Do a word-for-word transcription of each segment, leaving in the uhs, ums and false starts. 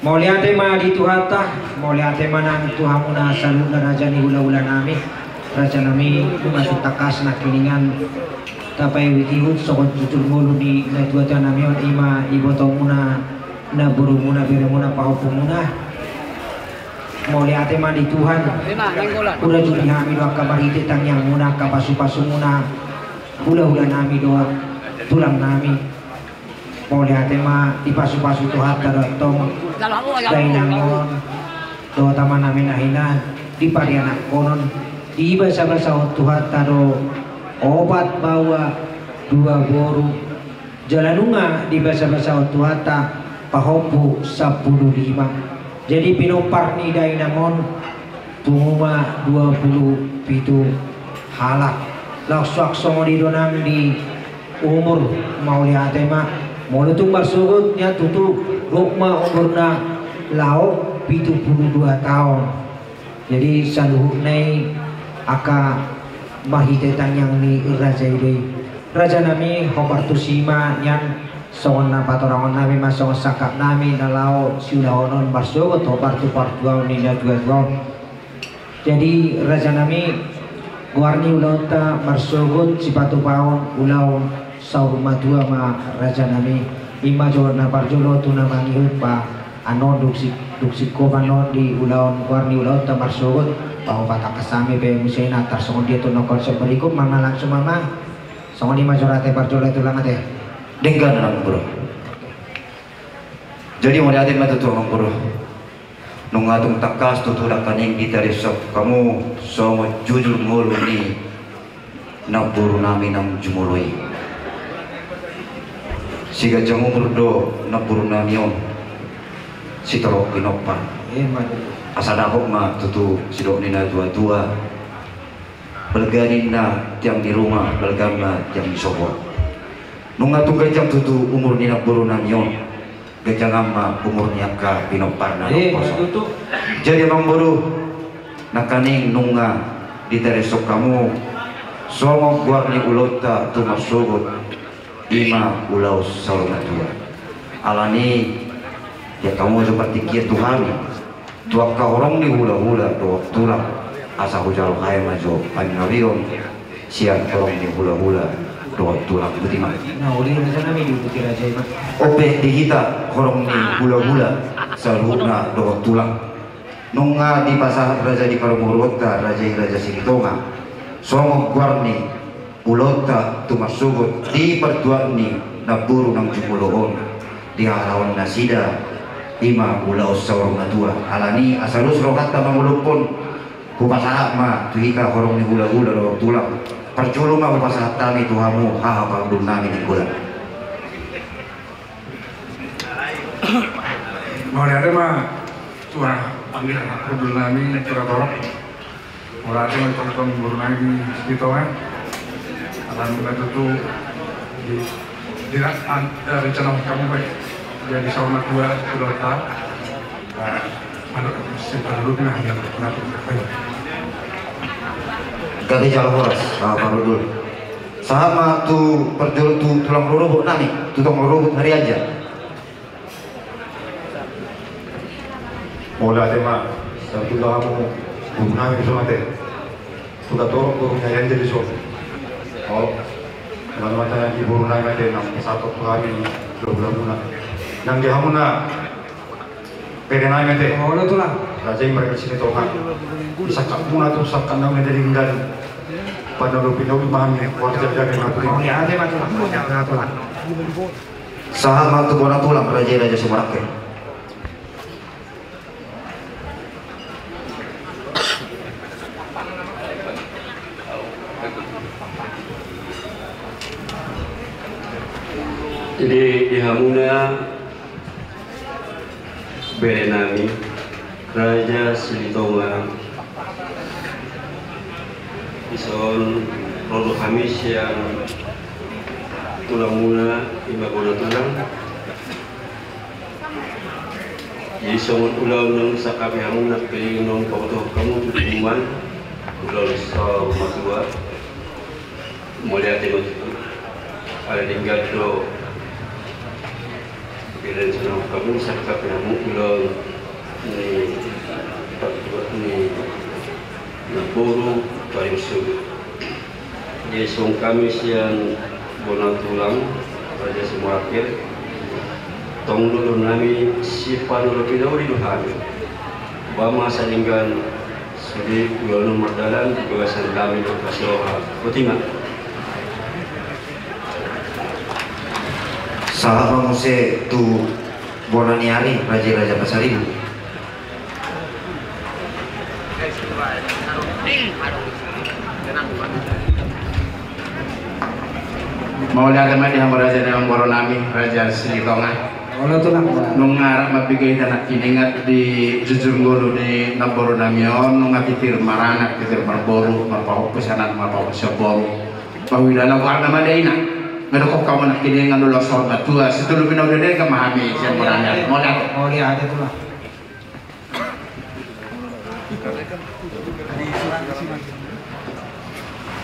Mauliate ma di Tuhanta, mauliate ma nang tu hamuna saluhutna raja ni hulahula nami, raja nami, nunga tung tangkas nangkiningan tapaihutihut songon jujur ngolu ni natuatua nami on, ima ibotomuna, namborumuna, beremuna, pahompumuna. Mauliate ma di Tuhan, hurajumi hami do angka marhite tangiangmuna, angka pasupasumuna, hulahula nami dohot tulang nami. Mauliate ma dipasupasu Tuhanta do antong dainang on dohot amanami na hinahan di parianakhonon, dibasabasahon Tuhanta do opat baoa dua boru, jala nunga dibasabasahon Tuhanta pahompu sampulu lima. Jadi pinompar ni dainang on pungu ma dua pulu pitu halak. Laos suang songon i do nang di umur, mauliate ma. Molo tung marsogot nian tutu, dohot ma umurna laho pitu pulu dua taon. Jadi saluhutna i angka marhite tangiang ni raja i do i. Raja nami, hombar tusi ma nian songon na patorangon nami ma songon sangkap nami na laho siulahonon marsogot hombar tu partuaon ni natuatua on. Jadi raja nami, goar ni ulaonta marsogot sipatupaon ulaon saur matua ma raja nami. Ima jo na parjolo tu na mangihut pa anon dungsi, dungsi kopan on di ulaon goar ni ulaonta marsogot. Paho patangkas hami pe muse na tarsongon dia tu na konsep berikut, manang langsung amang. Songon i ma jo rate parjolo tu langate. Denggan nang bro. Jadi mauliate ma tutu amang bro. Nunga tung tangkas tutu nangkaning ditarisok hamu songon jujur ngolu ni namboru nami naung jumolo i. Siganjang umur do namboru nami on sitorop pinompar. Asa dapot ma tutu sidok ni natuatua. Balga ninna tiang ni ruma, balga ma tiang ni sopo. Nunga tung ganjang tutu umur ni namboru nami on. Ganjang ma umur ni angka pinomparna. Jadi amang boru, nangkaning nunga ditarisok hamu songon goar ni ulaonta tu marsogot, ima ulaon saur matua. Alani i, ia hamu jo partingkian tu hami, tu angka horong ni hulahula dohot tulang, asa hujalo hami ma jo pangabeon sian horong ni hulahula dohot tulang. Boti ma. Ope di hita horong ni hulahula saluhutna dohot tulang. Nunga dipasahat raja di parumaenta, raja i Raja Silitonga, songon goar ni ulaonta tu marsogot di partuaon ni namboru naung jumolo on, di hahalaon nasida, ima ulaon saur matua. Alani asa los rohanta mangolophon, hupasahat ma tu hita horong ni hulahula dohot tulang. Parjolo ma hupasahat hami tu hamu haha parhundul nami Nainggolan. Mauliate ma tu haha parhundul nami tu haha torop. Mauliate ma tu haha parhundul nami di Silitonga. Alani ma tutu di, di, an, eh, rencana hamu pe jadi saur matua tu ulaonta. Gabe jala horas, ah, parhundul. Sahat ma tu parjolo tu tulang rorobot nami, tu tulang rorobot Harianja. Mauliate ma, sahat tu hamu, boru nami so mate. Tu haha torop boru ni Harianja di son. Olo, nang mata di boru nami mate, nang pasahat tu hami, dua bulan muna. Nang di hamuna, Pede nai mate. Olo tulang. Raja i marga Silitonga. Sangkapmuna tu sangkap na uli dari nggali. Panolo pinolo mahami warga jaga na puri. Mauliate ma tulang. Mauliate ma tulang. Sahat ma tu bona tulang, raja i Raja Sumorake. Jadi di hamuna bere nami, Raja Silitonga, dison ro do hami sian tulangmuna, ima bona tulang. Jadi songon ulaon naung sangkapi hamuna pe naung pabotohon hamu tu di rumah, ulaon saur matua. Mauliate ma tutu. Ala denggan do. Bere nami songon hamu sangkapi hamu ulaon Boru paling suhut. Jadi songon hami sian bona tulang, Raja Simarangkir, tong do dohononnami sipanolo pinauli do hami. Ba ma sadenggan sude ulaon mardalan di bagasan hami do pasiroha. Botima. Sahat ma muse tu bona ni ari, Raja, Raja Pasaribu. Mauliate ma di hamu raja ni amangboru nami, Raja Silitonga. Olo tulang. Nunga rap ma piga hita nangkiningan di jujur ngolu ni namboru nami on, nunga titir maranak, titir marboru, marpahompu sianak, marpahompu siamboru. Pahuida na goarna ma daina. Nga dokkon hamu nangkiningan, ulos saur matua, sitolu pinauli na denggan ma hami sian bona ni ari. Mauliate. Mauliate tulang.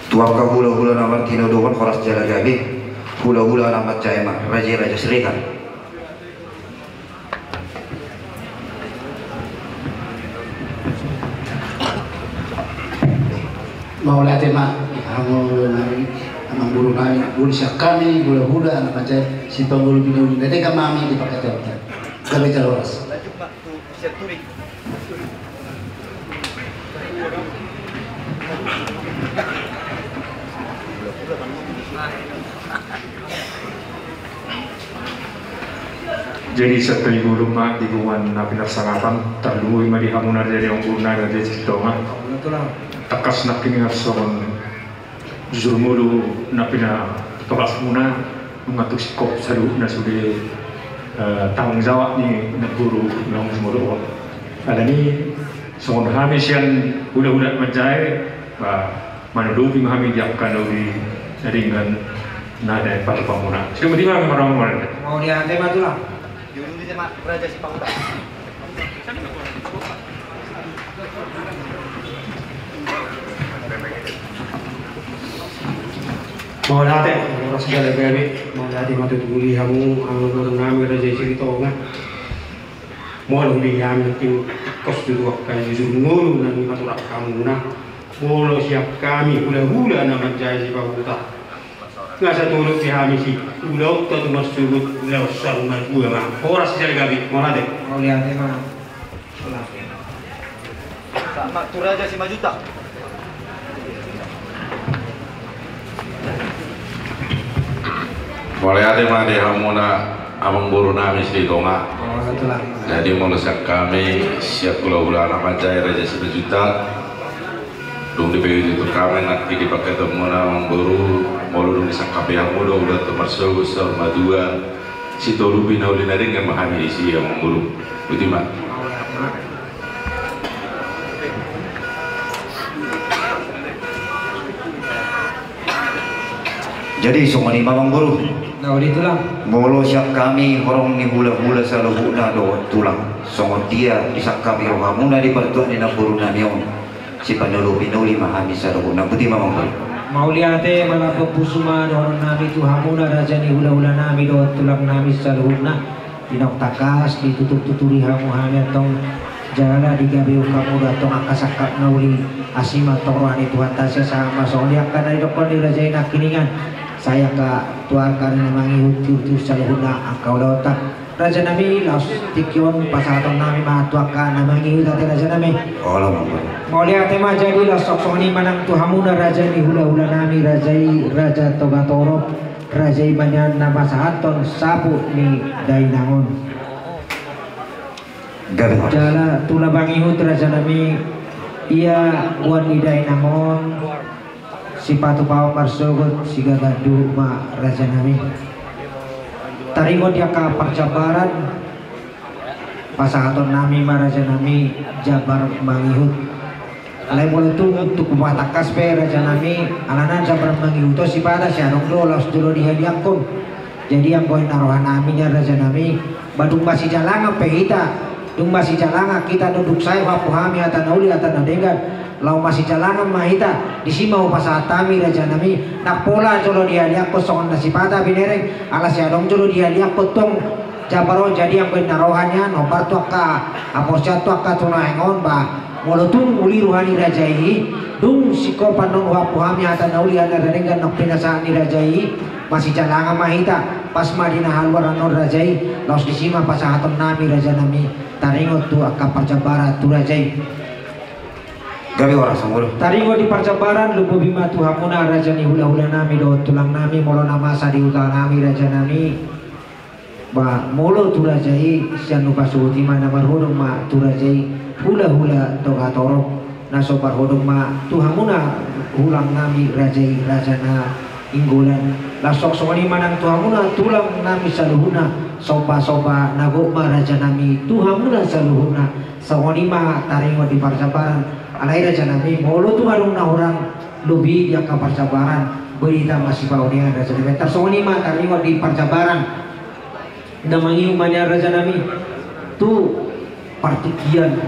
Tu angka hulahula na martinodohon, horas jala gabe, hulahula na manjae ma, Raja, Raja Siregar. Mauliate ma, hamu nami, amangboru nami, molo sian hami hulahula na manjae, sitolu pinauli na denggan ma hami di parkataion. Gabe jala horas. Jadi, sahat tu i ma di bontean na pinarsangapan, tarlumobi ma di hamuna raja ni amangboru nami, Raja Silitonga. Tangkas nangkiningan songon jujur ngolu na pinatolhasmuna, nunga tung singkop saluhutna sude, eh, tanggung jawab ni namboru na jumolo on. Alani songon hami sian hulahula na manjae, ba, manodopi ma hami di angka na uli na denggan na dipatupa hamuna. Songon i ma, marhaha ma. Mauliate ma tulang. Diuduti ma Raja Sipahuta. Mauliate, horas jala gabe, mauliate ma tutu di hamu, amangboru nami Raja Silitonga. Molo di hami tingkos tu angka jujur ngolu na nipaturang hamuna. Molo sian hami hulahula na manjae Sipahuta, nga satulut di hami si ulaonta tu marsogot, ulaon saur matua ma. Horas jala gabe, mauliate. Mauliate ma. Sahat ma tu Raja Simanjuntak. Mauliate ma di hamuna amangboru nami Silitonga. Mauliate tulang. Jadi molo sian hami sian hulahula na manjae Raja Simanjuntak, dung dipaihut-ihut hami nangkin di parkataion muna amangboru, molo dung disangkap hamu do ulaonta marsogot saur matua, sitolu pinauli na denggan ma hami disi amangboru. Botima. Jadi songon i ma amangboru. Na uli tulang. Molo sian hami horong ni hulahula saluhutna dohot tulang, songon dia disangkapi rohamuna di partuat ni namboru nami on, sipanodopi na uli ma hami saluhutna. Botima amangboru. Mauliate, malambok pusu ma dohonon nami tu hamuna raja ni hulahula nami dohot tulang nami saluhutna. Di naung tangkas ditutur-tuturi hamu hami antong, jala digabehon hamu do antong angka sangkap na uli. Asi ma antong roha ni Tuhanta, sai sahat ma songon i angka na didokkon ni raja i nangkiningan. Sai angka tu angka na mangihut, tiur-tiur saluhutna angka ulaonta. Raja nami, laos tingki on pasahaton nami ma tu angka na mangihut ate raja nami. Olo ma. Mauliate ma, jadi laos songon i ma nang tu hamuna raja ni hulahula nami, raja i Raja Togatorop. Raja i ma nian na pasahathon saput ni dainang on. Jala tu na mangihut raja nami, ia boan ni dainang on, sipatupaon marsogot, sigagah duhut ma raja nami. Taringot di angka parjambaran, pasahaton nami ma raja nami jambar mangihut. Alai molo tung, tung patangkas pe raja nami, alana jambar mangihut on sipata sai adong do laos jolo dihaliangkon. Jadi anggo inna roha nami nian raja nami, ba dung masijalangan pe hita, dung masijalangan hita, dung sae huampu hami hata na uli hata na denggan, laho masijalangan ma hita, disi ma hupasahat hami raja nami, ndang pola jolo dihaliangkon songon na sipata binereng, ala sai adong jolo dihaliangkon tong jambar on. Jadi anggo inna roha nian, hombar tu angka haporseaon, tu angka tunaeng on, ba molo tung uli roha ni raja i, Dung singkop annon huampu hami hata na uli, ala na denggan nang pinasahat ni raja i, masijalangan ma hita. Pas ma di na haluar annon raja i, laos disi ma pasahaton nami raja nami taringot tu angka parjambaran tu raja i. Gabe horas, Amang Boru. Taringot di parjambaran, lumobi ma tu hamuna raja ni hulahula nami dohot tulang nami, molo na masa di huta nami raja nami. Ba molo tu raja i, sian hupasuhut i ma na marhudon ma tu raja i hulahula Toga Torop, na so marhudon ma tu hamuna tulang nami raja i, Raja Nainggolan. Laos songon i ma nang tu hamuna tulang nami saluhutna, sombasomba na gok ma raja nami tu hamuna saluhutna. Songon i ma taringot di parjambaran. Alai raja nami, molo tung adong na hurang lobi di angka parjambaran, boi hita masipaonean raja nami. Tarsongon i ma taringot di parjambaran. Na mangihut ma nian raja nami tu partingkian.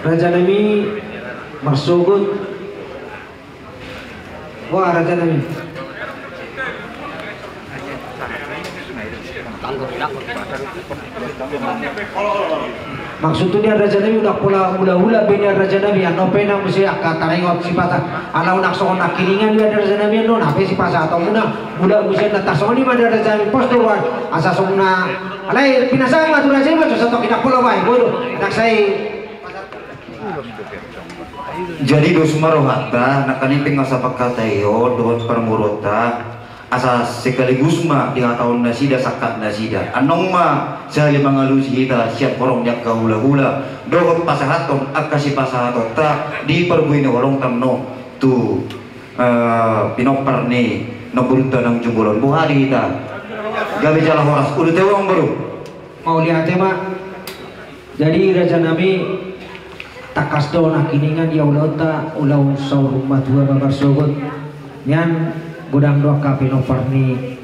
Raja nami marsogot. Wah, raja nami. Maksudhu nian raja nami, unang pola hulahula be nian raja nami, annon pe nang muse angka taringot sipasa. Ala unang songon nangkiningan nian raja nami, annon hape sipasahatonmuna. Mula muse na tarsongon i ma nian raja nami, pos do roha. Asa songon na, alai pinasahat ma tu raja i ma, so satongkin, unang pola baen. Bodo, nang sai. Jadi dos ma rohanta, nangkaning pe nga sahat hata i on dohot parboruonta, asa sekaligus ma dihatahon nasida sangkap nasida. Annon ma sahali mangalusi hita sian horong ni angka hulahula dohot pasahathon angka sipasahatonta di parbue ni horongta annon tu, eh, pinompar ni namborunta na umjumolo on. Boha di hita? Gabe jala horas. Ulu teu, Amang Boru. Mauliate ma. Jadi raja nami, tangkas do nangkiningan ia ulaonta, ulaon saur matua ma marsogot. Nian godang do angka pinompar ni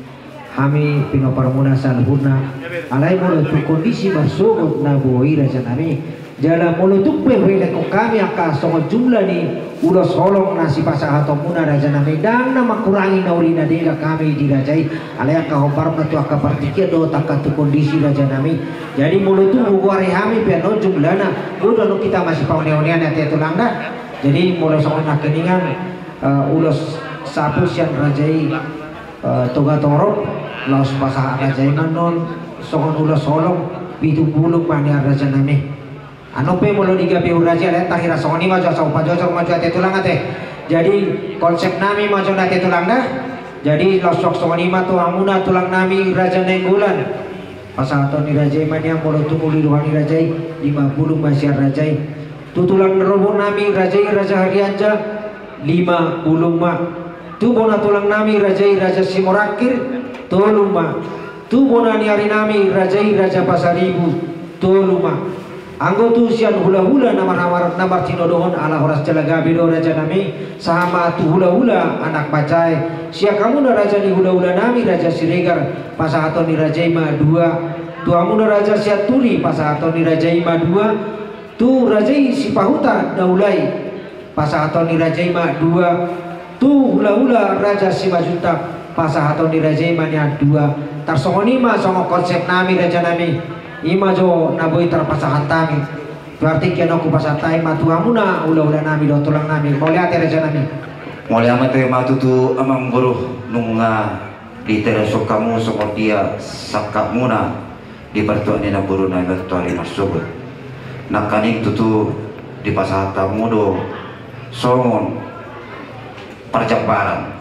hami, pinomparmuna saluhutna. Alai molo tu kondisi marsogot na boi raja nami, jala molo tung pe huelekhon hami angka songon jumlah ni ulos holong na sipasahatonmuna raja nami, ndang na mangkurangi na uli na denggan hami di raja i. Alai angka hombar ma tu angka partingkian dohot angka tu kondisi raja nami. Jadi molo tung hugoari hami pe annon jumlahna, boi do annon hita masipaoneonean ate tulang da. Jadi molo songon nangkiningan, eh, ulos sapu sian raja i, eh, Toga Torop, laos pasahat raja i ma annon songon ulos holong pitu bulung ma nian raja nami. Annon pe molo di gabe hurang raja i, alai tarhira songon i ma jo, asa hupajojor ma jo ate tulang ate. Jadi konsep nami ma jo na ate tulang da. Jadi laos songon i ma tu hamuna tulang nami Raja Nainggolan. Pasahaton ni raja i ma nian, molo tung uli roha ni raja i, lima bulung ma sian raja i. Tu tulang rorobot nami raja i, Raja Harianja, lima bulung ma. Tu bona tulang nami raja i, Raja Simorangkir, tolu ma. Tu bona ni ari nami raja i, Raja Pasaribu, tolu ma. Anggo tu sian hulahula na mar-, na martinodohon, ala horas jala gabe do raja nami. Sahat ma tu hulahula anak panjae. Sian hamuna raja ni hulahula nami Raja Siregar, pasahaton ni raja i ma dua. Tu hamuna raja Sianturi, pasahaton ni raja i ma dua. Tu raja i Sipahuta Daulai, pasahaton ni raja i ma dua. Tu hulahula raja Simanjuntak, pasahaton ni raja i ma nian dua. Tarsongon i ma songon konsep nami raja nami. I ma jo na boi tarpasahat hami. Berarti annon hupasahat hami ma tu hamuna hulahula nami dohot tulang nami. Mauliate raja nami. Mauliate ma tutu Amang Boru, nunga ditereson hamu songon dia sangkapmuna di partuat ni namboru nami tu ari marsogot. Nangkaning tutu dipasahat hamu do songon parjambaran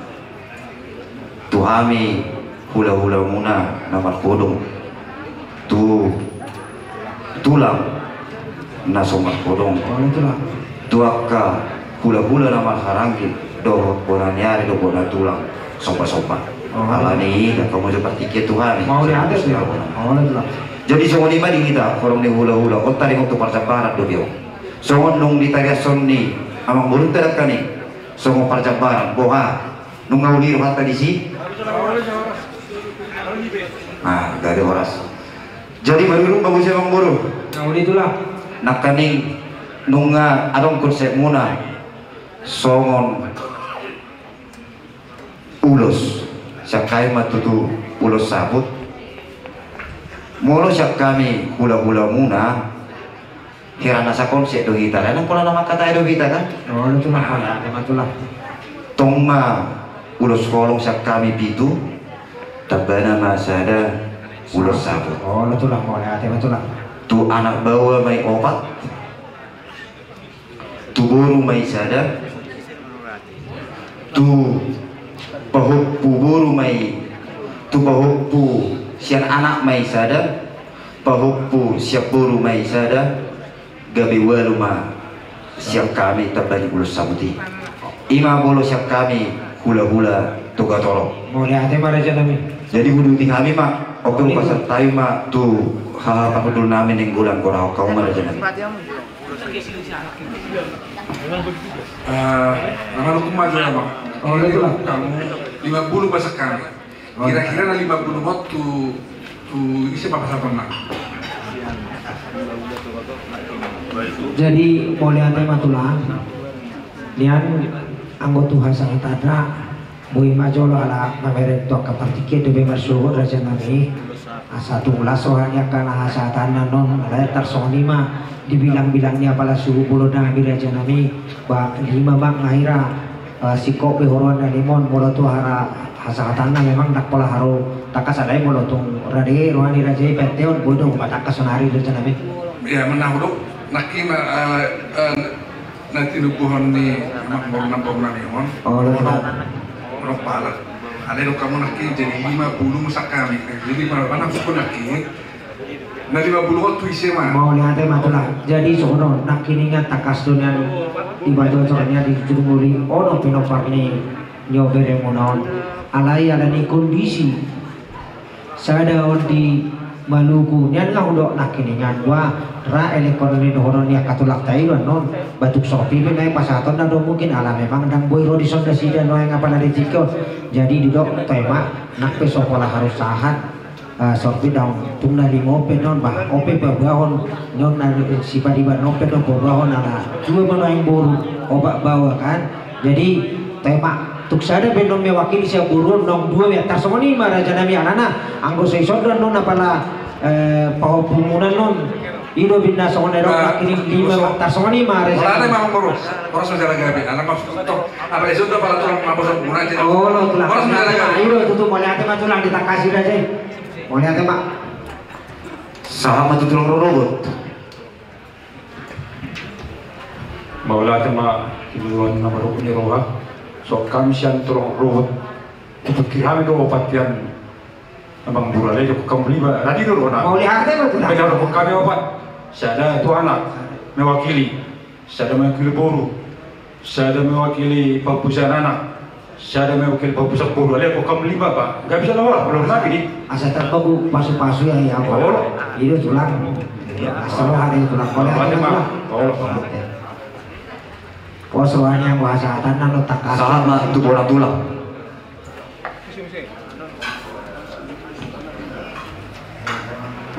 tu hami hulahulamuna na marhudon, tu tulang na so marhudon, tu angka hulahula na marharanggil dohot bona ni ari dohot bona tulang, sombasomba. Alani i, dang hamu jo partingkian tu hami. Jadi songon i ma di hita horong ni hulahula on, taringot tu parjambaran do be on. Songon nunga ditariashon ni amangborunta nangkaning songon parjambaran, boha, nunga uli rohanta disi? Nah, gabe horas. Jadi marurung ma muse Amang Boru. Nangkaning nunga adong konsepmuna songon ulos, sian hami ma tutu ulos saput. Molo sian hami hulahulamuna, Hira na sakonsep do hita, kan? Pola na mangkatai do hita, kan? Olo, Tulang, ate ma, Tulang. Tong ma ulos holong sian hami pitu, tambana ma sada ulos saput. Olo, Tulang, ate ma, Tulang. Tu anak baoa ma i opat, tu boru ma i sada, tu pahompu boru ma i, tu pahompu sian anak ma i sada, pahompu sian boru ma i sada, gabe ualu ma sian hami tamba ni ulos saput i. I ma molo sian hami hulahula Toga Torop. Mauliate ma, raja nami. Jadi huduti hami ma, oke, hupasahat hami ma tu haha pahundul nami Nainggolan, gorahon hamu ma, raja nami. Eh, nama dukung maju ya, Bang. Oh, betul. Hamu lima puluh pasak hami. Kira-kira na lima puluh watt tu, tu ise papasahaton na. Jadi, mauliate ma, Tulang. Nian anggo tu hasahatan na, boi ma jolo ala mamereng tu angka partingkian dope marsogot, raja nami. Asa tung las roha ni angka na hasahatan na on, alai tarsongon i ma di bilang-bilang ni apala suhut bolon nami, raja nami, ba lima ma nga hira, eh, singkop be huroha na lima on, molo tu hara hasahatan na memang ndang pola haru tangkas, alai molo tung rade roha ni raja i paeteon, boi do patangkas sonari, raja nami. Ia, manang do, nangkin, eh, eh, na tinubuhon ni amangboru na boru nami on. Oh, ono, ono pala. Alai didok hamu nangkin jadi lima puluh ma sian hami. Jadi mana, mana sukun nangkin. Na lima puluh on tu ise ma. Mauliate ma, Tulang. Jadi songon on, nangkiningan tangkas do nian dipajojor nian di jujur muli, ono pinompar ni nyo beremuna on. Alai ala ni kondisi sada on di Maluku nian nga hudok nangkiningan, ba ra elekon ni dohonon ni angka tulangta i do annon, ba tung sorpi pe nuaeng pasahatonna do mungkin, ala memang ndang boi ro dison nasida nuaeng apala di tingki on. Jadi didok, toe ma, nang pe so pola haru sahat, ah, sorpi ndang, tung na lima on pe annon, ba on pe paboahon, annon na sipadiban on pe annon paboahon, ala dua ma nuaeng boru, opat baoa, kan. Jadi, toe ma, tung sada pe annon mewakili sian boru on, naung dua be, tarsongon i ma, raja nami, alana anggo so dison do annon apala, eh, pahompumuna annon, i do ninna songon na didok nangkin, lima ma, tarsongon i ma, raja nami. Mauliate ma, amangboru. Horas ma jala gabe. Ala maksud tu, apala dison do apala tulang, maksud muna aja. Olo, Tulang. Horas ma jala gabe. I do tutu, mauliate ma, Tulang, ditangkasi raja i. Mauliate ma. Sahat ma tu tulang rorobot. Mauliate ma, di hamu na marhobas ni roha. Songon hami sian tulang rorobot, hupikir hami do opat nian amangboru, alai didok hamu lima, rade do rohana. Mauliate ma, Tulang. Alai didok hamu opat. Sada tu anak mewakili, sada mewakili boru, sada mewakili pahompu sian anak, sada mewakili pahompu sian boru, alai didok hamu lima, ba nga bisa na horas, belum lagi ni. Asa tarbagu pasu-pasu ya, ya. Olo. I do, Tulang. Iya. Asa roha ni Tulang. Olo, ate ma. Olo. Pos roha ni, anggo hasahatan na lo tangkas. Sahat ma tu bona tulang.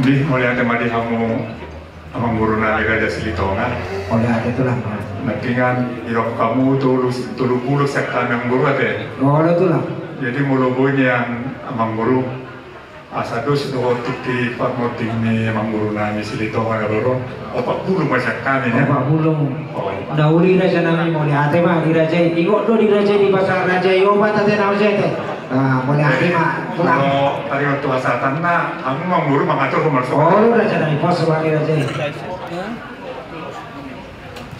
Di, mauliate ma di hamu amangboru nami Raja Silitonga. Mauliate, Tulang. Nangkiningan didok hamu tolu, tolu pulu sian hami amangboru, ate. Olo, Tulang. Jadi molo boi nian amangboru, asa dos dohot tingki parmonding ni amangboru nami Silitonga na baru on, opat pulu ma sian hami, ya. Opat pulu. Oh. Na uli, raja nami, mauliate ma di raja i. Ingot do di raja i, di basa raja i opat, ate, na uli, ate. Ah, mauliate ma, Tulang. Molo taringot tu hasahatan na, hamu amangboru mangatur, hamu marsogot. Olo, raja nami, pos roha ni raja i.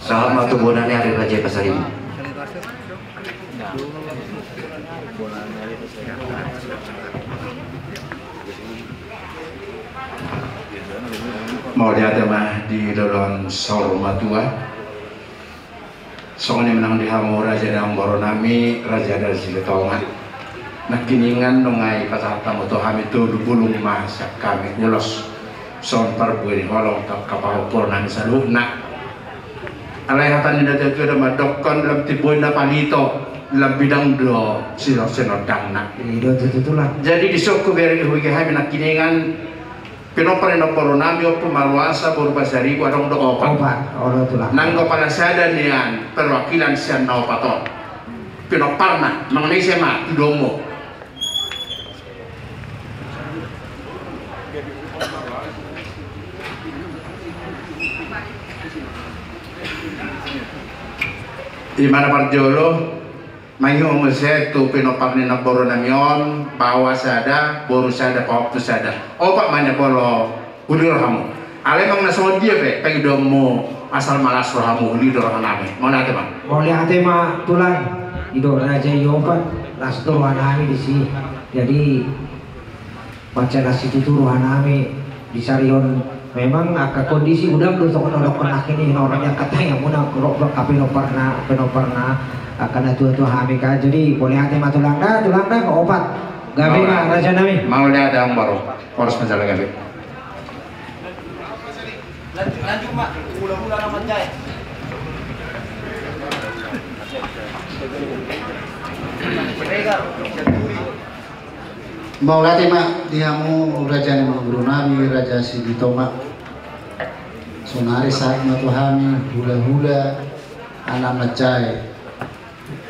Sahat ma tu bona ni ari raja i Pasaribu. Mauliate ma di dolok saur matua. Songon i ma nang di hamu raja ni amangboru nami, Raja dari Silitonga. Nangkiningan nunga dipasahat hamu tu hami tolu bulung ma sian hami ulos, songon parbue ni holong tu angka pahompu nami saluhutna. Alai hata ni natuatua do mandokkon, lam timbo na palito, lam bidang do sinondangna. I do tutu, Tulang. Jadi dison hubege hami nangkiningan pinompar ni namboru nami, Ompu Maruasa boru Pasaribu, adong do opat. Opat, olo, Tulang. Nang do pala sada nian perwakilan sian na opat on. Pinomparna, manang ise ma, tu domu. Di mana parjolo, mangihuthon muse tu pinompar ni namboru nami on, baoa sada, boru sada, pahompu sada. Opat ma nian molo uli rohamu. Alai manang na songon dia pe pangidoanmu, asal ma las rohamu, uli do roha nami. Mauliate ma. Mauliate ma tulang. I do raja i opat, las do roha nami disi. Jadi, mansai las situtu roha nami di sari on. Memang angka kondisi udang do songon na dohonon nangkin i, na ro di angka tangiangmuna, ro angka pinomparna, pinomparna angka na tuatua hami kan. Jadi mauliate ma tulang da, tulang da, opat. Gabe ma raja nami. Mauliate amang boru. Horas ma jala gabe. Lanjut, lanjut ma. Hulahula na manjae. Regar, Sianturi. Mauliate ma di hamu raja ni amangboru nami, Raja Silitonga. Sonari sahat ma tu hami hulahula anak manjae.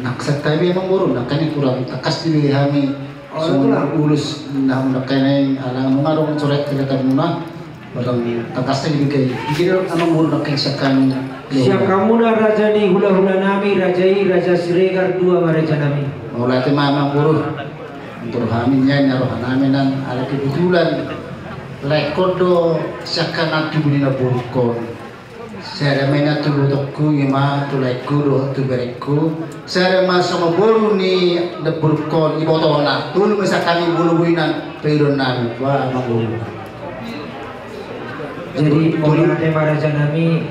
Nang sangkami amangboru, nangkaning kurang tangkas dibahen hami. Oh, songon ulos na hamu nangkaning, ala nunga adong coret caritamuna. Barang tangkas na dibahen. Dikira amangboru nangkaning sangkami. Sian hamuna raja ni hulahula nami, raja i, Raja Siregar dua ma raja nami. Mauliate ma amangboru. Untuk hami nian, roha nami nian, ala kebetulan laengkon do sian angka na tubu ni namborungkon. Sada ma i na tu ibotongku, i ma tu laengku dohot tu berengku. Sada ma songon boru ni namborungkon ibotona. Tolu ma sian hami molo bohinan pangidoan nami. Wah, amangboru. Jadi mauliate ma raja nami.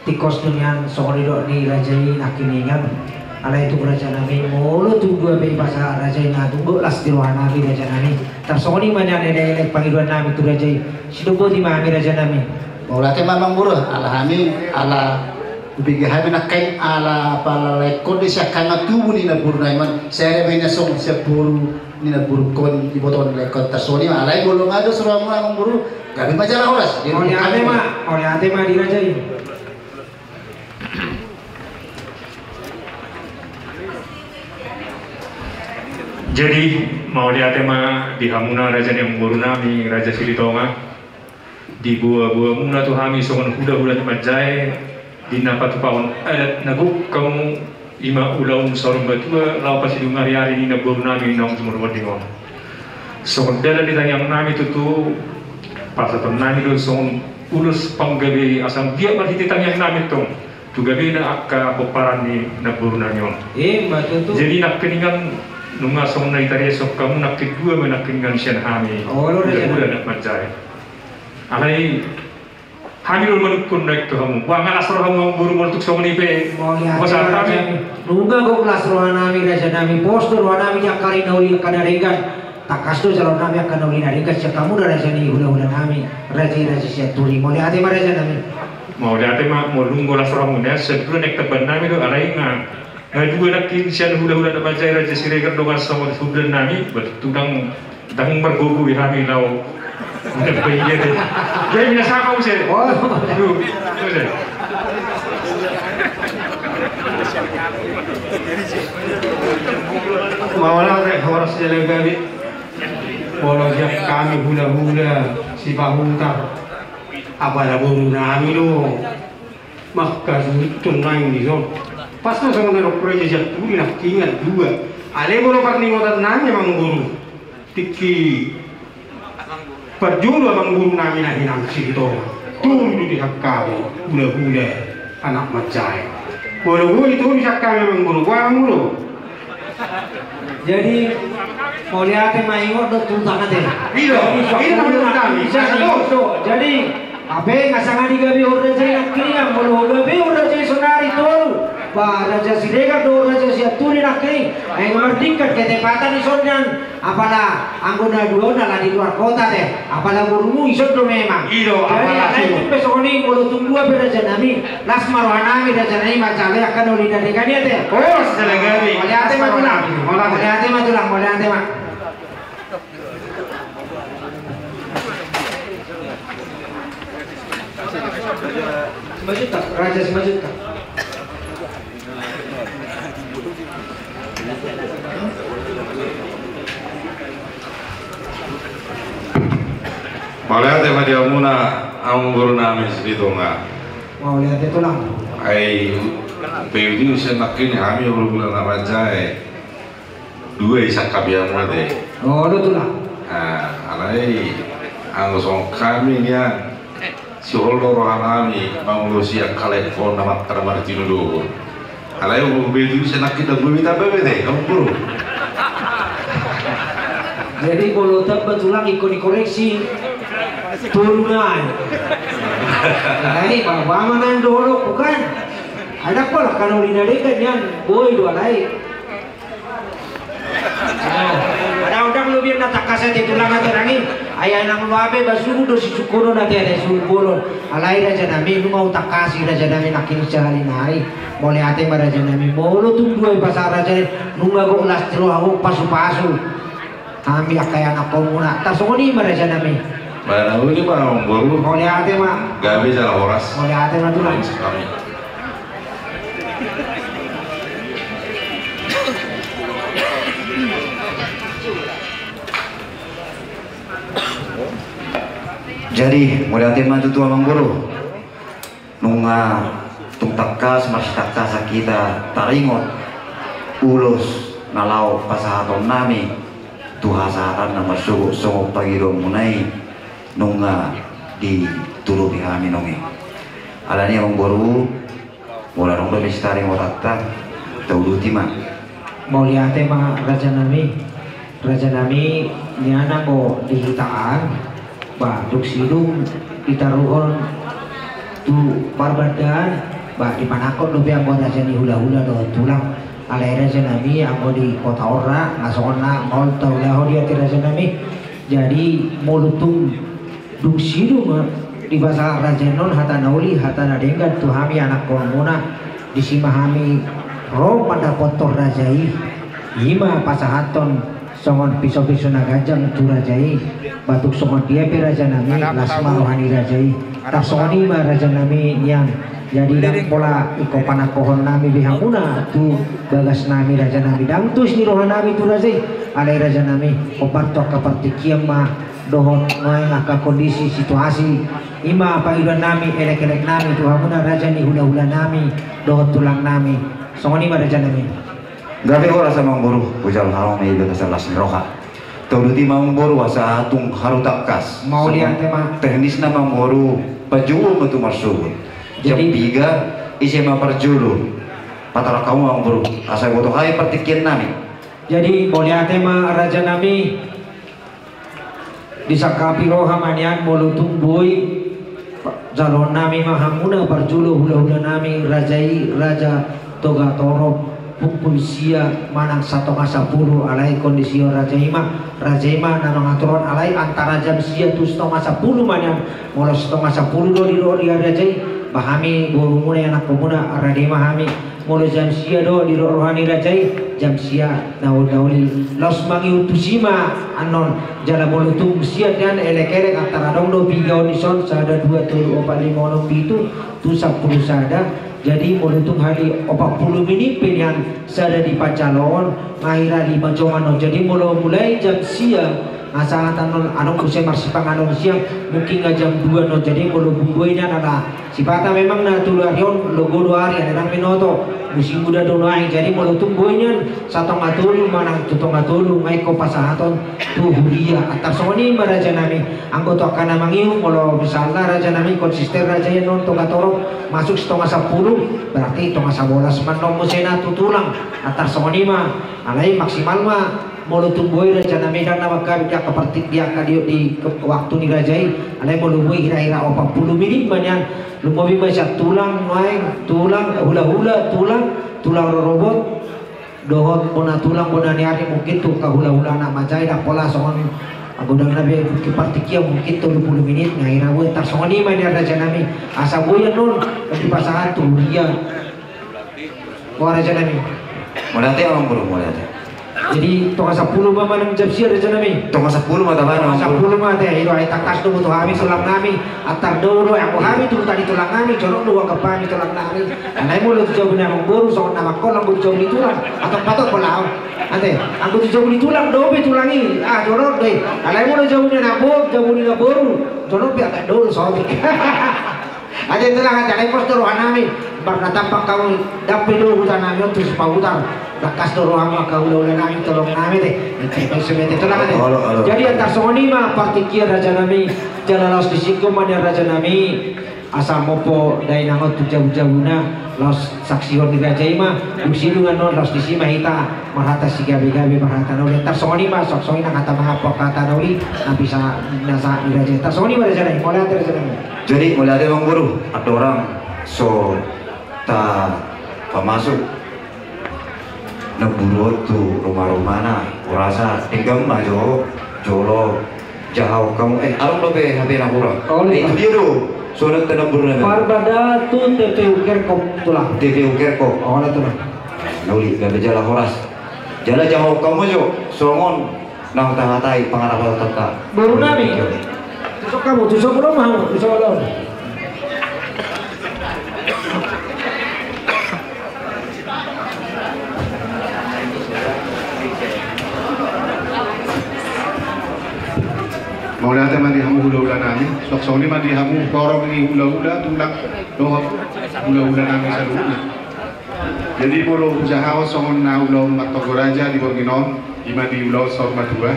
Tingkos do nian songon didok ni raja i nangkiningan. Alai tu raja nami, molo tung dua pe i pasahat raja i, na tung do las di roha nami raja nami. Tarsongon i ma nian elek-elek pangidoan nami tu raja i. Sidok boti ma hami raja nami. Mauliate ma amangboru, ala hami, ala hubege hami nangkin, ala apala laengkon do sian angka na tubu ni namboru nami on. Sada ma i na songon sian boru ni namborungkon ibotona laengkon, tarsongon i ma, alai molo nga dos rohamuna amangboru, gabe ma jala horas. Mauliate ma, mauliate ma di raja i. Jadi mauliate ma di hamuna raja ni amangboru nami, Raja Silitonga. Diboaboamuna tu hami songon hulahula na manjae, di na patupahon adat na gok hamu, i ma ulaon saur matua laho pasidung ariari ni namboru nami naung sumurmanding on. Songon dalan ni tangiang nami tutu, pasahaton nami do songon ulos panggabe i, asa anggiat marhite tangiang nami tong tu gabena angka pomparan ni namboru nami on. Ima tutu. Jadi nangkiningan nunga songon na ditariashon hamu, nangkin dua ma nangkiningan sian hami. Olo, raja nami. Hulahula na manjae. Alai hami do manungkun naeng tu hamu. Boha, nga las rohamu amangboru molo tung songon i pe? Mauliate ma raja nami. Nunga gok las roha nami raja nami, pos do roha nami di angka ari na uli angka na denggan. Tangkas do jalo nami angka na uli na denggan sian hamu da raja ni hulahula nami, raja i Raja Sianturi. Mauliate ma raja nami. Mauliate ma, molo nunga las rohamu nian, sadia do naeng tambahan nami do, alai nga, nga dua nangkin sian hulahula na manjae, Raja Siregar dohot songon hulahula nami, berarti ndang, ndang margogo be hami laho. Ndang be ia de. Jadi na sama muse. Oh. Aduh, muse. Mauliate, horas jala gabe. Molo sian hami hulahula Sipahutar, apala boru nami do mangkasuhuthon naeng dison. Pas do songon na didok raja Sianturi nangkiningan dua. Alai molo parningotan nami amangboru, tingki parjolo amangboru nami na hinan Silitonga, tolu do di hami hulahula anak manjae. Molo boi tolu sian hami amangboru, boha amangboru? Jadi mauliate ma, ingot do tu tangan te. Iya, iya, iya. Jadi hape nga sanga digabehon raja i nangkiningan, molo hugabehon raja i sonari tolu, ba Raja Siregar dohot Raja Sianturi nangkiningan, ai mardingkan ketepatan i songon i. Apala anggo na dua on ala di luar kota te, apala borumu ison do memang. I do. Jadi apala alai tung pe songon i, molo tung dua pe raja nami, las ma roha nami raja nami manjalo angka na uli na denggan i ate. Horas jala gabe. Mauliate ma tulang. Mauliate ma tulang, mauliate ma. Simanjuntak, Raja Simanjuntak. Mauliate ma di hamuna amangboru nami Silitonga. Mauliate tulang. Ai, pe di usia nangkin hami hulahula na manjae. Dua i sangkap i amang ate. Olo tulang. Ah, alai anggo songon hami nian, sihol do rohanami mangulosi angka lae on na mangkada martinodohon. Alai umur be tu bisa nangkin na boi tamba be te, amang boru. Jadi molo tamba tulang ingkon dikoreksi. Tolu nai. Alai bawa ma nai dohononku kan. Ai ndang pola kanoli na denggan nian, boi do alai. Pada undang lobi na tangkas ate tulang ate nangkin. Ai nang lobi basuhut do sisungkunon ate ate sungkunon. Alai rajanami nunga hutangkasi rajanami nangkin sahali nai. Mauliate ma rajanami. Molo tung dua i pasahat rajanami nunga gok las tu roha gok pasupasu. Hami angka ianakhonmuna. Tarsongon i ma rajanami. Ba na uli ma amang boru. Mauliate ma. Gabe jala horas. Mauliate ma tulang. Hami. Jadi mauliate ma tutu amang boru. Nunga tung tangkas marsitangkasan hita taringot ulos na laho pasahatonnami tu hasahatan na marsogot songon pangidoanmuna i nunga diturupi hami nunga i. Alani amang boru, molo adong dope sitaringotanta, tauduti ma. Mauliate ma rajanami. Rajanami nian anggo di hita an, ba dung sidung ditaruhon tu parbandaan, ba dipanangkok dope anggo raja ni hulahula dohot tulang. Alai rajanami anggo di kota on ra nga songon na maol taulahon i ate rajanami. Jadi molo tung dung sidung ma dipasahat raja i on hata na uli hata na denggan tu hami anakhonmuna, disi ma hami ro mandapothon raja i. Ima pasahathon songon pisopiso na ganjang tu raja i. Ba tung songon dia pe rajanami las ma roha ni raja i. Tarsongon i ma rajanami nian. Jadi ndang pola ingkon panangkohonnami be hamuna tu bagasnami rajanami, ndang tuis ni rohanami tu raja i. Alai rajanami hombar tu angka partingkian ma dohot nuaeng angka kondisi situasi. Ima pangidoannami elekeleknami tu hamuna raja ni hulahulanami dohot tulangnami. Songon i ma rajanami. Gabe horas amang boru, hujalo hamu ma i bagasan las ni roha. Tauduti ma amang boru asa tung haru tangkas. Mauliate ma. Teknisna amang boru, parjolo ma tu marsogot. Jadi jam piga ise ma parjolo. Patorang hamu amang boru asa boto hami partingkiannami. Jadi mauliate ma rajanami. Disangkapi roha ma nian molo tung boi. Jaloonnami ma hamuna parjolo hulahulanami raja i, Raja Togatorop, pukul sia manang satonga sampulu, alai kondisi raja i ma, raja i ma na mangaturhon, alai antara jam sia tu satonga sampulu ma nian. Molo satonga sampulu do didok di raja i, ba hami borumuna ianakhonmuna rade ma hami. Molo jam sia do didok roha ni raja i, jam sia na uli na uli. Laos mangihut tusi ma annon. Jala molo tung sian nian elekelek antara adong do piga on dison, sada dua tolu opat lima onom pitu tu sampulu sada. Jadi molo tung hali opat pulu minit pe nian sada di panjaloon, nga hira lima jom annon. Jadi molo mulai jam sia, nga sahat annon adong muse marsipanganon siang, mungkin nga jam dua annon. Jadi molo boi nian ala sipata memang na tolu ari on logo do ari, ala ndang binoto. Musim udan do nuaeng, jadi molo tung boi nian satonga tolu manang tu tonga tolu nga ingkon pasahaton tu huria. Tarsongon i ma rajanami. Anggo tu angka na mangihut, molo misalna rajanami konsisten raja i annon Togatorop masuk satonga sampulu, berarti tonga sabolas ma annon muse na tu tulang. Tarsongon i ma. Alai maksimal ma. Molo tung boi rajanami ndang na mangkabit di angka partik di angka di, di waktu ni raja i. Alai molo boi hira-hira opat pulu minit ma nian. Lumobi ma sian tulang nuaeng, tulang hulahula, tulang, tulang rorobot dohot bona tulang bona ni ari, mungkin tu angka hulahula na manjae ndang pola songon anggo ndang na be mungkin partingkian mungkin tolu pulu minit. Nga hira boi. Tarsongon i ma nian rajanami asa boi annon dipasahat tu huria. Boha rajanami? Mauliate amang boru, mauliate. Jadi tonga sampulu ma manang jam sia rajanami? Tonga sampulu ma tabahen amang boru. Sampulu ma te, ido ai tangkas do boto hami tulangnami. Antar do do anggo hami tu huta ni tulangnami, jonok do huanggap hami tulangnami. Alai molo tu jabu ni amang boru songon na mangkolang do tu jabu ni tulang. Atau patok pola au. Ate, anggo tu jabu ni tulang dope tulang i, ah jonok do i. Alai molo jabu ni anak boru, jabu ni anak boru, jonok pe angkat do do sobik. Ate, tulang, ate, alai pos do rohanami. Marnatampak hamu, dapot do hutanami on tu Sipahutar. Tangkas do roham angka hula-hulanami, tolongnami, ate. Ate, ate, tulang, ate. Olo, olo. Jadi antar songon i ma partingkian, rajanami. Jala laos disingkop ma nian, rajanami, asa mompo dainang on tu jabu-jabuna, laos saksihon ni raja i ma. Dung i dongan on, laos disi ma hita marhata sigabe-gabe, marhata na uli. Antar songon i ma, songon i nang hata mangampok, hata na uli, na bisa, na sahat ni raja i. Antar songon i ma, rajanami. Mauliate, rajanami. Jadi mauliate, amangboru, andorang so tapamasuk namburu on tu ruma-rumana, hurasa denggan ma jo jolo jahaon hamu. Eh, adong dope H P na hurang. Oh, eh, itu dia do. Songon i, namburu na. Parbada tu T P U Kerkop, tulang. T P U Kerkop. Oh, na, tulang. Na uli, gabe jala horas. Jala jahaon hamu jo songon naung tahatai pangarapotonta. Borunami. Tusuk hamu, tusuk hamu, tusuk hamu. Mauliate ma di hamu hula-hulanami, songon i ma di hamu horong ni hula-hula, tulang dohot hula-hulanami saluhutna. Jadi molo hujahaon songon na ulaon martonggo raja di borngin on, i ma di ulaon saur matua.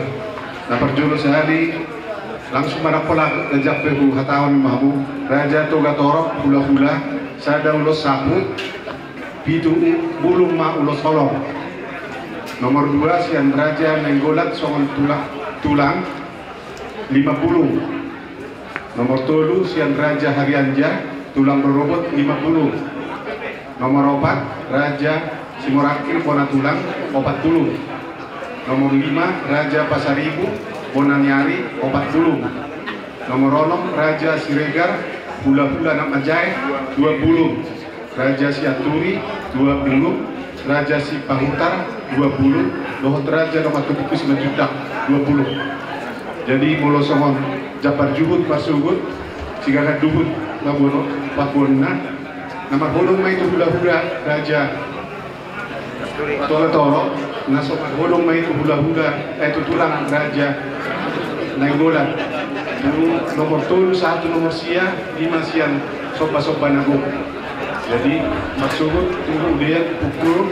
Na parjolo sahali, langsung ma ndang pola ganjang pe huhatahon ma hamu, Raja Togatorop, hula-hula, sada ulos sapu, pitu bulung ma ulos holong. Nomor dua sian Raja Nainggolan songon tula-, tulang, lima bulung. Nomor tolu sian Raja Harianja, tulang rorobot, lima bulung. Nomor opat Raja Simorangkir, bona tulang, opat bulung. Nomor lima Raja Pasaribu, bona ni ari, opat bulung. Nomor onom Raja Siregar, hula-hula na manjae, dua bulung. Raja Sianturi, dua bulung. Raja Sipahutar, dua bulung. Dohot Raja Dongan Tubuku Simanjuntak, dua bulung. Jadi molo songon jambar juhut marsuhut, sigagan duhut pabono-, paboanna. Na marhodong ma i tu hula-hula Raja Togatorop, na so marhodong ma i tu hula-hula, eh, tu tulang Raja Nainggolan. Nomor tolu sahat tu nomor sia, lima sian somba-somba na gok. Jadi marsuhut tu hula-hula pukul,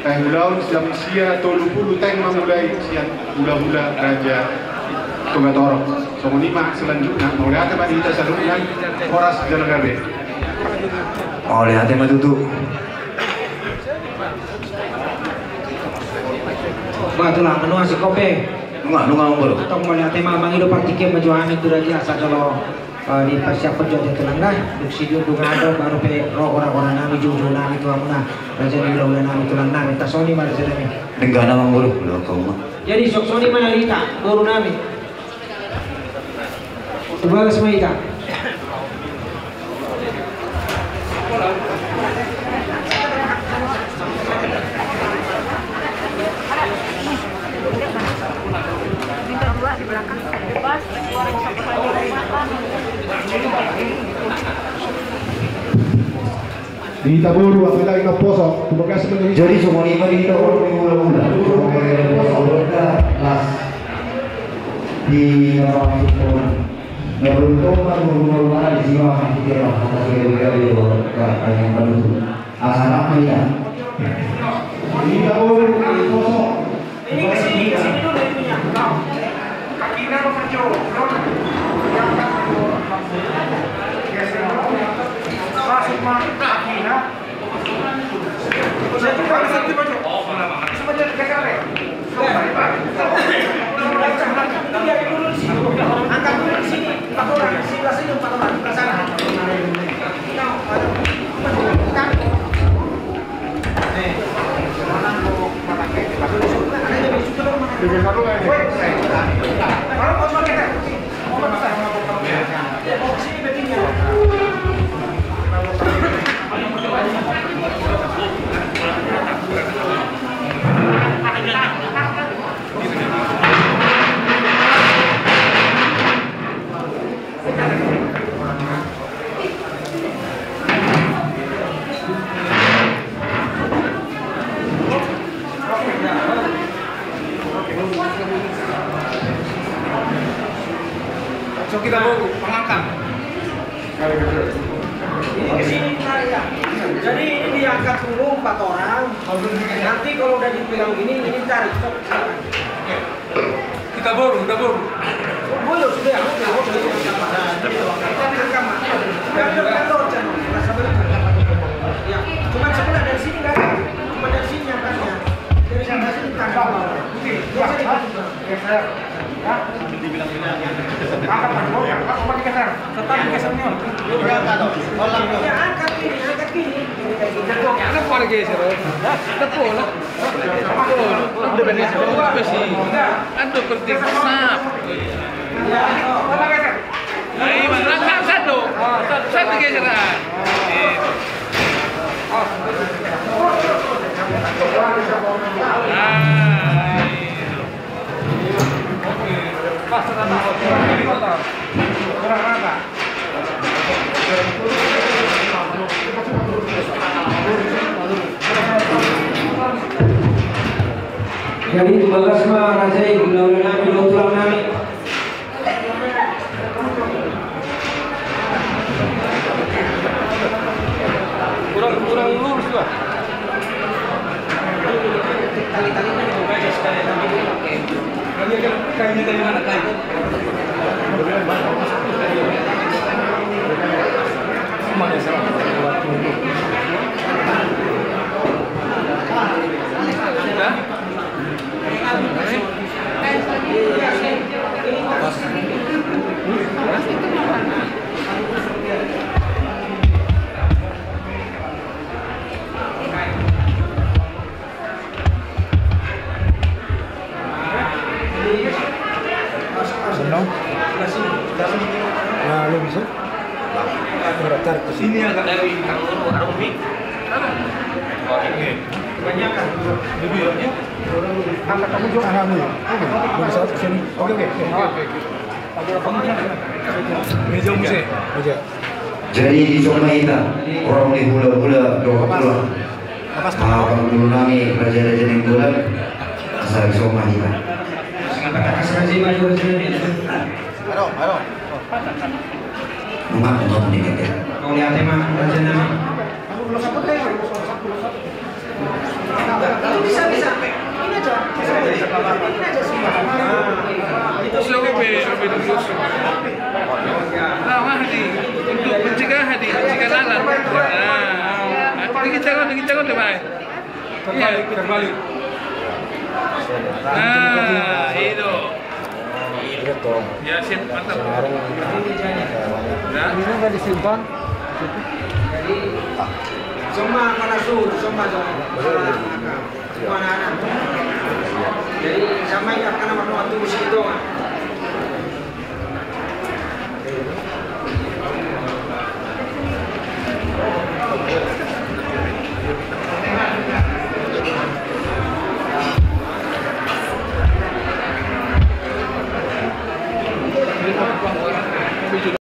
eh, ulaon jam sia tolu pulu teng ma mulai sian hula-hula Raja Togatorop. Songon i ma selanjutna, mauliate ma di hita saluhutna, horas jala gabe. Mauliate ma tutu. Ba, tulang, nunga singkop pe. Nunga, nunga, amangboru. Antong mauliate ma, mangido partingkian ma jo hami tu raja asa jolo, eh, diparsiaphon jo ate, tulang, na. Dung sidung dung adong baru pe ro hora-horanami, jou-jou nami tu hamuna, raja ni hula-hulanami, tulangnami. Antar songon i ma, rajanami. Denggan, amangboru. Jadi songon i ma na di hita, borunami. Tubagas ma hita. Di hita boru, apalagi na poso, tubagas ma di hita. Jadi songon i ma di hita boru ni hula-hula. Songon i ma di hita boru, las. Di na pamasuk songon i. Na beruntung ma hula-hula di sini, ma, di sini, ma, atas gabe-gabe, ma, ka, ka, yang beruntung. Asa rap ma hita. Di hita boru, na poso. Ini ke sini, ke sini dulu itunya. Kau. Kakinya mau kerja. Masuk, masuk kakinya. Saya juga bisa di maju. Bisa maju ke sana. Angkat dulu di sini. Empat orang. Sebelah sini empat orang. Sebelah sana. Jadi ini diangkat dulu empat orang. Nanti kalau udah dipegang gini, ini tarik. Sok, silakan. Kita borong, kita borong. Oh, boleh, sudah. Angkat, angkat. Ya, cuma sebelah dari sini nggak ada. Cuma dari sini angkatnya. Dari sini, sini, tarik. Oke. Geser. Tetap geser nih. Ya, angkat gini, angkat gini. Kenapa ada geser? Hah? Kenapa? Udah beres. Udah beres. Aduh, penting. Sap. Nah, ini, Mas, langkah satu. Satu geseran. Gitu. Nah, gitu. Jadi, tubagas ma raja i, guna-guna nami, dohot tulang nami. Kurang, kurang lurus lah. Benar? Nah, lu bisa? Tarik, tarik ke sini. Sini agak dari warung mi. Lebih ya? Angkat kamu, Jo. Angkat kamu, Jo. Oke, oke. Oke, oke. Meja, meja. Meja. Jadi, dison ma hita, horong ni hulahula dohot tulang. Pangulu nami, raja-raja Nainggolan. Asa dison ma hita. Asa raja i ma, raja nami. Aduh, aduh. Nunga, nunga, nunga, nunga. Mauliate ma, raja nami. Itu bisa, bisa. Ini aja. Ini aja semua. Itu slow, be, be, be, slow. Nah, Mahdi. Untuk mencegah, Hadi, mencegah lalat. Nah, dikit jangan, dikit jangan, deh, Bay. Terbalik, terbalik. Nah, itu. Ya, sip, mantap. Ya. Ini kan disimpan. Semua pada suruh, semua, semua. Jadi, sama ikan karena mau waktu musim itu, kan?